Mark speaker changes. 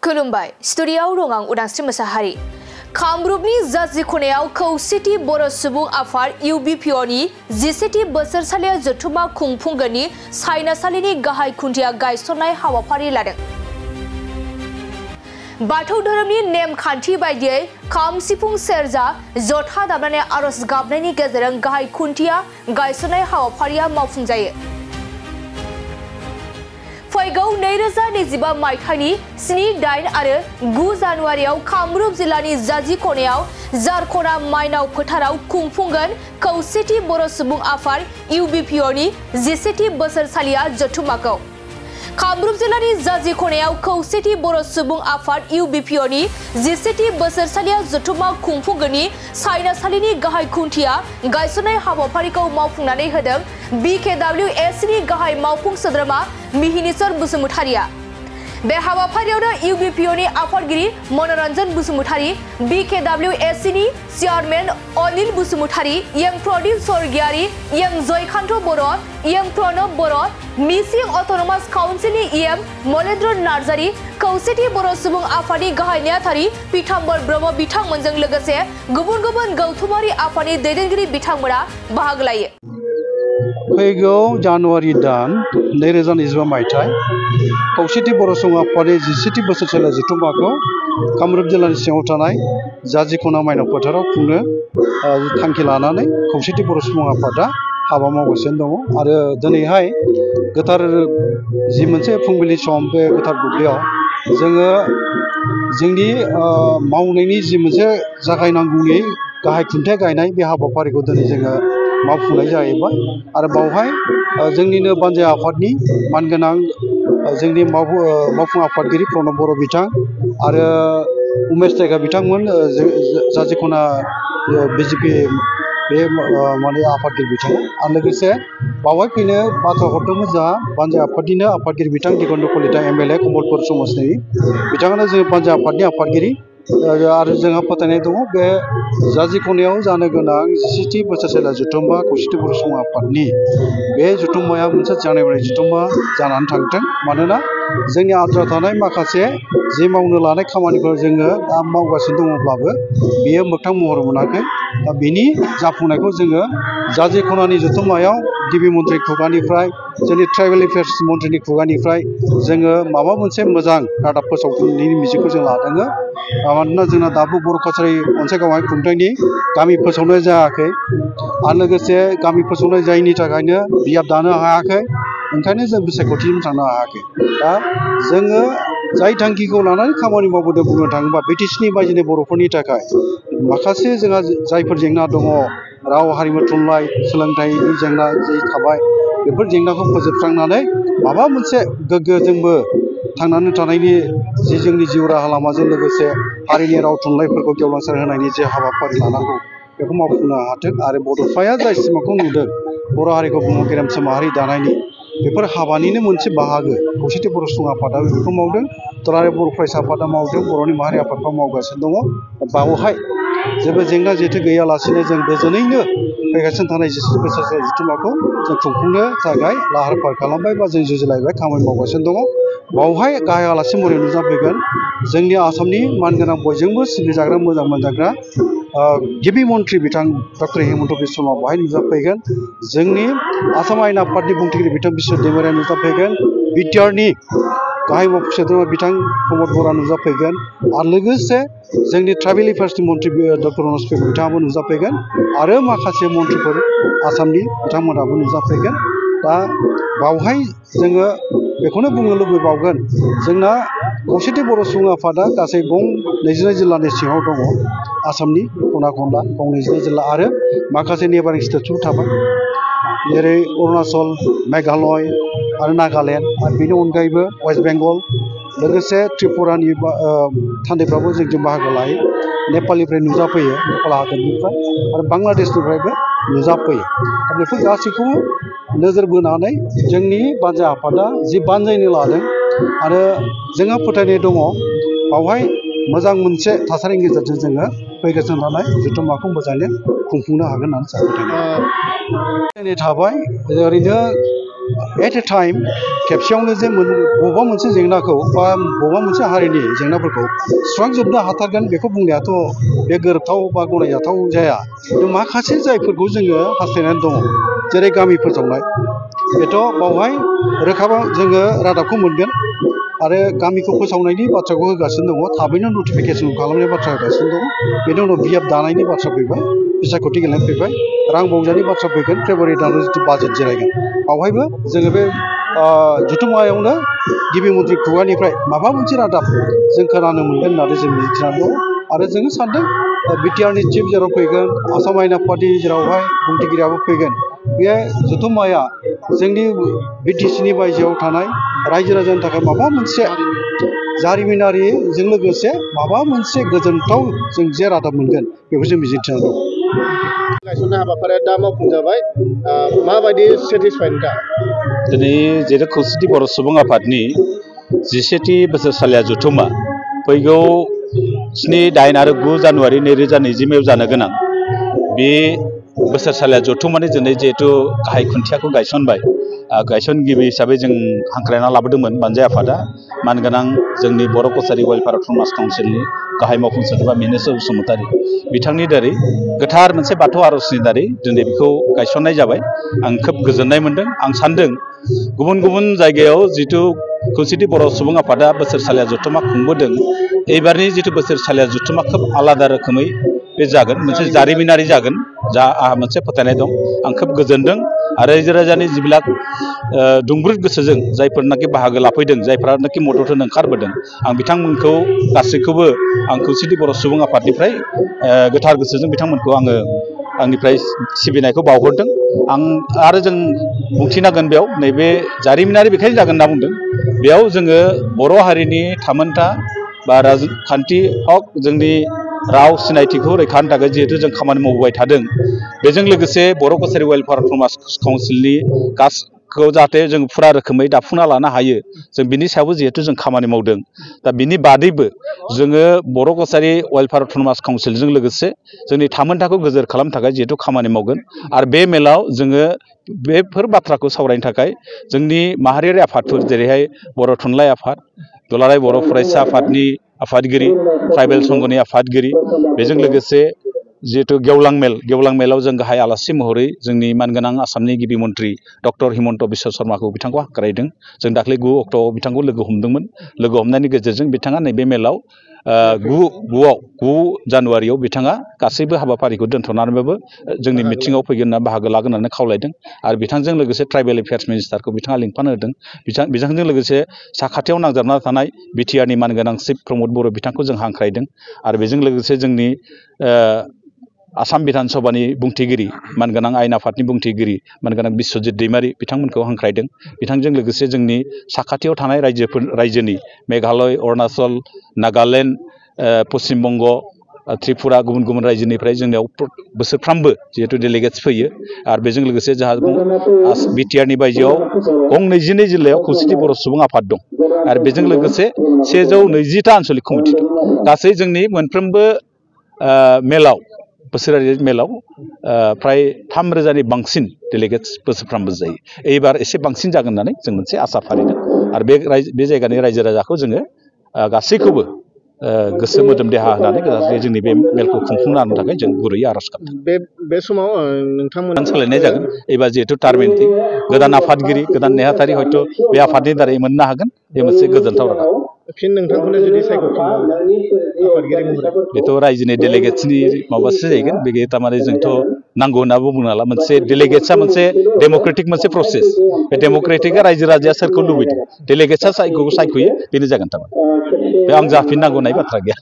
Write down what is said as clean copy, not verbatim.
Speaker 1: खुलुमबाय स्टुडियाव दं आं उदांस्रि मोसाहारि। कामरुपनि जाजि खनायाव खौसेथि बर' सुबुं आफाद UBPOनि 17थि बोसोरसालिया जथुम्मा खुंफुंगोननि सायनासालिनि गाहाय खुन्थिया गायसननाय हाबाफारि लादों। बाथौ धोरोमनि नेमखान्थि बायदियै खाम सिफुं सेरजा जथा दामनानै आरज गाबनायनि गेजेरजों गाहाय खुन्थिया गायसननाय हाबाफारिया मावफुंजायो। फैगौ 2025 मायथाइनि 7, 8 आरो 9 जानुवारियाव कामरुप जिल्लानि जाजि खनायाव जारखना माइनाव फोथाराव खुंफुंगोन खौसेथि बर' सुबुं आफाद UBPOनि 17थि बोसोरसालिया जथुम्माखौ। कामरुप जिल्लानि जाजि खनायाव खौसेथि बर' सुबुं आफाद UBPOनि 17थि बोसोरसालिया जथुम्मा खुंफुंगोननि सायनासालिनि गाहाय खुन्थिया गायसननाय हाबाफारिखौ मावफुंनानै होदों BKWSनि गाहाय मावफुं सोद्रोमा मिहिनीश्वर बसुमतारिया। बे हाबाफारियावनो UBPOनि आफादगिरि मनरन्जन बसुमतारि, BKWSनि चेयारमेन अनिल बसुमतारि, यं प्रदीप स्वर्गियारि, यं जयकान्त बर', यं प्रणब बर', मिसिं अट'नमास काउन्सिलनि EM मलेन्द्र नार्जारि, खौसेथि बर' सुबुं आफादनि गाहाय नेहाथारि पीताम्बर ब्रह्म बिथांमोनजों लोगोसे गुबुन गुबुन गौथुमारि आफादनि दैदेनगिरि बिथांमोना बाहागो लायो।
Speaker 2: फैगौ जानुवारि दान 2025 मायथाइ खौसेथि बर' सुबुं आफादनि 17थि बोसोरसालिया जथुम्माखौ कामरुप जिल्लानि सिङाव थानाय जाजि खना माइनाव फोथाराव खुंनो थांखि लानानै खौसेथि बर' सुबुं आफादा हाबा मावगासिनो दङ। आरो दिनैहाय गोथार जि मोनसे फुंबिलि सम बे गोथार दुब्लियाव जोङो जोंनि मावनायनि जि मोनसे जागायनांगौनि गाहाय खुन्थिया गायनाय बे हाबाफारिखौ दिनै जोङो मावफुंनाय जाहैबाय। आरो बावहाय जोंनिनो बानजाय आफादनि मानगोनां जोंनि मावफुं आफादगिरि प्रणब बर' बिथां आरो उमेश जायगा बिथांमोन जाजि खना BJP बे माने आफादगिरि बिथाङा आरो लोगोसे बावहाय फैनो बाथ्रा हरदोंमोन जोंहा बानजाय आफादनिनो आफादगिरि बिथां दिगन्त कलिता MLA कमलपुर समाजनि बिथाङानो जों बानजाय आफादनि आफादगिरि। आरो जोंहा फोथायनाय दङ बे जाजि खनायाव जानो गोनां 17थि बोसोरसालिया जथुम्मा खौसेथि बर' सुबुं आफादनि बे जथुम्माया मोनसे जानाय जथुम्मा जानानै थांथों। मानोना जोंनि आद्रा थानाय माखासे जि मावनो लानाय खामानिफोर जोङो दा मावगासिनो दङब्लाबो बेयो मोगथां महर मोनाखै। दा बेनि जाफुंनायखौ जोङो जाजि खनानि जथुम्मायाव गिबि मन्थ्रि खुगानिफ्राय जोंनि ट्राइबेल एफेयार्स मन्थ्रिनि खुगानिफ्राय जोङो माबा मोनसे मोजां रादाब फोसावनायनि मिजिंखौ जों लादों। मानोना जोंना दाबो बर' काछारि अनसायगावहाय खुंथायनि गामि फोसावनाय जायाखै आरो लोगोसे गामि फोसावनाय जायैनि थाखायनो बियाब दानो हायाखै, ओंखायनो जों बिसायख'थिसिम थांनो हायाखै। दा जोङो जाय थांखिखौ लानानै खामानि मावबोदों बुंनो थाङोबा BTCनि बायदिनो बर'फोरनि थाखाय माखासे जोंहा जायफोर जेंना दङ राव हारिमु थुनलाइ सोलोंथाइनि जेंना जि थाबाय बेफोर जेंनाखौ फोजोबस्रांनानै माबा मोनसे गोग्गो जोंबो थांनानै थानायनि जि जोंनि जिउ राहा लामाजों लोगोसे हारिनि राव थुनलाइफोरखौ गेवलांसार होनायनि जे हाबाफारि लानांगौ बेखौ मावफुंनो हाथों। आरो बड'फाया जाय सिमांखौ नुदों बर' हारिखौ बुहुम गेरेमसा माहारि दानायनि बेफोर हाबानिनो मोनसे बाहागो खौसेथि बर' सुबुं आफादा बेखौ मावदों। दुलाराय बर' फरायसा आफादा मावदों, बर'नि माहारि आफादफ्रा मावगासिनो दङ। बावहाय जेबो जेंना जेथो गैयालासिनो जों गोजोनैनो फैगासिनो थानाय 17 बोसोरसालिया जथुम्माखौ जों खुंफुंनो थाखाय लाहार फाहार खालामबाय बा जों जुजिलायबाय खामानि मावगासिनो दङ। बावहाय गाहाय आलासि महरै नुजाफैगोन जोंनि आसामनि मानगोनां बयजोंबो सिबिजाग्रा मोजां मोनजाग्रा गिबि मन्थ्रि बिथां डक्टर हेमन्त बिश्व शर्मा बाहाय नुजाफैगोन। जोंनि आसाम आयेन आफादनि बुंथिगिरि बिथां बिश्व दैमारिया नुजाफैगोन। BTRनि गाहाय मावफुं सोद्रोमा बिथां प्रमद बर'आ नुजाफैगोन। आरो लोगोसे जोंनि ट्राइबेल एफेयार्सनि मन्थ्रि डक्टर रनज पेगु बिथाङाबो नुजाफैगोन आरो माखासे मन्थ्रिफोर आसामनि बिथांमोनाबो नुजाफैगोन। दा बावहाय जोङो बेखौनो बुंनो लुबैबावगोन जोंना खौसेथि बर' सुबुं आफादा गासै 22 जिल्लानि सिङाव दङ। आसामनि खना खनला 22 जिल्ला आरो माखासे नेबारिं स्टेटसबो थाबाय जेरै अरुणाचल, मेघालय आरो नागालेण्ड आरो बेनि अनगायैबो वेस्ट बेंगल लोगोसे त्रिपुरानि थान्दैफ्राबो जोंजों बाहागो लायो। नेपालनिफ्राय नुजाफैयो, नेपाल हादरनिफ्राय आरो बांलादेशनिफ्रायबो नुजाफैयो। दा बेफोर गासैखौबो नोजोर बोनानै जोंनि बानजाय आफादा जि बानजायनो लादों आरो जोंहा फोथायनाय दङ बावहाय मोजां मोनसे थासारिनि गेजेरजों जोङो फैगासिनो थानाय जथुम्माखौ मोजाङैनो खुंफुंनो हागोन होननानै जों फोथायनाय थाबाय। ओरैनो एट ए टाइम खेबसेयावनो जे बबेबा मोनसे जेंनाखौ बा बबेबा मोनसे हारिनि जेंनाफोरखौ सुस्रांजोबनो हाथारगोन बेखौ बुंनायाथ' बे गोरोबथाव बा गनायजाथाव जाया। माखासे जायफोरखौ जोङो हास्थायनानै दङ जेरै गामि फोसावनाय बेथ' बावहाय रोखाबा जोङो रादाबखौ मोनगोन आरो गामिखौ फोसावनायनि बाथ्राखौ होगासिनो दङ थाबैनो नटिफिकेसन खालामनायनि बाथ्रा होगासिनो दङ। बेनि उनाव बिएफ दानायनि बाथ्रा फैबाय बिसायख'थि गेलेनाय फैबाय रां बावजानि बाथ्रा फैगोन फेब्रुवारि दानाव जिथु बाजेट जिरायगोन बावहायबो जोङो बे जथुम्मायावनो गिबि मन्थ्रि खुगानिफ्राय माबा मोनसे रादाब जों खोनानो मोनगोन होननानै जों मिजिंथिनानै दङ आरो जोङो सानदों बिटिआरनि चिफ जेराव फैगोन आसाम आयेन आफादनि जेरावहाय बुंथिगिरियाबो फैगोन बे जथुम्माया जोंनि बिटिसिनि बायजोआव थानाय रायजो राजानि थाखाय माबा मोनसे जारिमिनारिजों लोगोसे माबा मोनसे गोजोनथाव जों जे रादाब मोनगोन बेखौ जों मिजिंथिनानै दं।
Speaker 3: गायसननाय हाबाफारिया दा मावफुंजाबाय माबायदि सेटिसफाइड नोंथाङा?
Speaker 4: दिनै जेरै खौसेथि बर' सुबुं आफादनि 17थि बोसोरसालिया जथुम्मा फैगौ 7, 8 आरो 9 जानुवारि 2020 जानो गोनां बे बोसोरसालिया जथुम्मानि दिनै जिहेतु गाहाय खुन्थियाखौ गायसनबाय गायसनगिरि हिसाबै जों हांख्रायना लाबोदोंमोन बानजाय आफादा मानगोनां जोंनि बर' कसारि वेलफेयार अट'नमास काउन्सिलनि गाहाय मावफुं सोद्रोमा मिनेस्वर बसुमतारी बिथांनि दारै गोथार मोनसे बाथौ आर'जनि दारै दिनै बेखौ गायसननाय जाबाय। आं खोब गोजोननाय मोनदों। आं सानदों गुबुन गुबुन जायगायाव जिथु खौसेथि बर' सुबुं आफादा बोसोरसालिया जथुम्मा खुंबोदों एबारनि जिथु बोसोरसालिया जथुम्मा खोब आलादा रोखोमै बे जागोन मोनसे जारिमिनारि जागोन जा आंहा मोनसे फोथायनाय दं। आं खोब गोजोनदों आरो रायजो राजानि जिबिलाक दुंब्रुद गोसोजों जायफोरनाखि बाहागो लाफैदों जायफोरानाखि मदद होनो ओंखारबोदों आं बिथांमोनखौ गासैखौबो आं खौसेथि बर' सुबुं आफादनिफ्राय गोथार गोसोजों बिथांमोनखौ आङो आंनिफ्राय सिबिनायखौ बावहरदों। आं आरो जों बुंथिनांगोन बेयाव नैबे जारिमिनारि बेखायनो जागोन होनना बुंदों बेयाव जोङो बर' हारिनि थामोनथा बा राजखान्थि हक जोंनि राव सिनायथिखौ रैखा होनो थाखाय जिहेतु जों खामानि मावबोबाय थादों बेजों लोगोसे बर' कसारि वेलफेयार अट'नमास काउन्सिलनि गासैखौ जाहाथे जों फुरा रोखोमै दाफुंना लानो हायो जों बिनि सायावबो जिहेतु जों खामानि मावदों। दा बिनि बादैबो जोङो बर' कसारि वेलफेयार अट'नमास काउन्सिलजों लोगोसे जोंनि थामोनथाखौ गोजोर खालामनो थाखाय जिहेतु खामानि मावगोन आरो बे मेलाव जोङो बेफोर बाथ्राखौ सावरायनो थाखाय जोंनि माहारियारि आफादफोर जेरैहाय बर' थुनलाइ आफाद दुलाराय बर' फरायसा आफादनि आफादगिरि ट्राइबेल संघनि आफादगिरि बेजों लोगोसे जिहेतु गेवलां मेलाव जों गाहाय आलासि महरै जोंनि मानगोनां आसामनि गिबि मन्थ्रि डक्टर हिमन्त बिश्व शर्माखौ बिथांखौ हांख्रायदों। जों दाख्लै 9 अक्ट'आव बिथांखौ लोगो हमदोंमोन। लोगो हमनायनि गेजेरजों बिथाङा नैबे मेलाव 9 जानुवारियाव बिथाङा गासैबो हाबाफारिखौ दोनथ'नानैबाबो जोंनि मिटिङाव फैगोन होनना बाहागो लागोन होननानै खावलायदों आरो बिथांजों लोगोसे ट्राइबेल एफेयार्स मिनिस्टारखौ बिथाङा लिंफानो होदों। बिथांजों लोगोसे साखाथियाव नांजाबना थानाय बिटिआरनि मानगोनां चिफ प्रमद बर' बिथांखौ जों हांख्रायदों आरो बेजों लोगोसे जोंनि आसाम बिधान सभानि बुंथिगिरि मानगोनां आयेन आफादनि बुंथिगिरि मानगोनां बिस्वजित दैमारि बिथांमोनखौ हांख्रायदों। बिथांजों लोगोसे जोंनि साखाथियाव थानाय रायजोनि मेघालय अरुणाचल नागालेण्ड पश्चिम बंग त्रिपुरा गुबुन गुबुन रायजोनिफ्राय जोंनियाव बोसोरफ्रामबो जिहेतु डेलिगेट्स फैयो आरो बेजों लोगोसे जोंहा बिटिआरनि बायजोआव गं 22 जिल्लायाव खौसेथि बर' सुबुं आफाद दं आरो बेजों लोगोसे 120टा आनसलिक कमिटि दं। गासै जोंनि मोनफ्रोमबो मेलाव बोसोरारि मेलाव फ्राय 3,000नि बांसिन डेलिगेट्स बोसोरफ्रामबो जायो। एबार एसे बांसिन जागोन होननानै जों मोनसे आसा फारिदों आरो बे जायगानि रायजो राजाखौ जोङो गासैखौबो गोसो मोदोम देहा होनानै जोंनि बे मेलखौ खुंफुंनो हानो थाखाय जों गुरैयै आर'ज गाबदों।
Speaker 3: बे समाव नोंथांमोना
Speaker 4: सोलायनाय जागोन एबार जिहेतु टार्मिनथि गोदान आफादगिरि गोदान नेहाथारि हयथ' बे आफादनि दारै मोननो हागोन बे मोनसे गोजोनथाव राहा।
Speaker 3: फिन नोंथांखौनो जुदि
Speaker 4: बेथ' रायजोनि डेलिगेट्सनि माबासो जाहैगोन बे थारमाने जोंथ' नांगौ होनना बुंनो हाला मोनसे डेलिगेट्सआ मोनसे डेम'क्रेटिक मोनसे प्रसेस बे डेम'क्रेटिकआ रायजो राजाया सोरखौ लुबैदों डेलिगेट्सआ सायख'यो बेनो जागोन थारमाने बे आं जाफिननांगौ होननाय बाथ्रा गैया।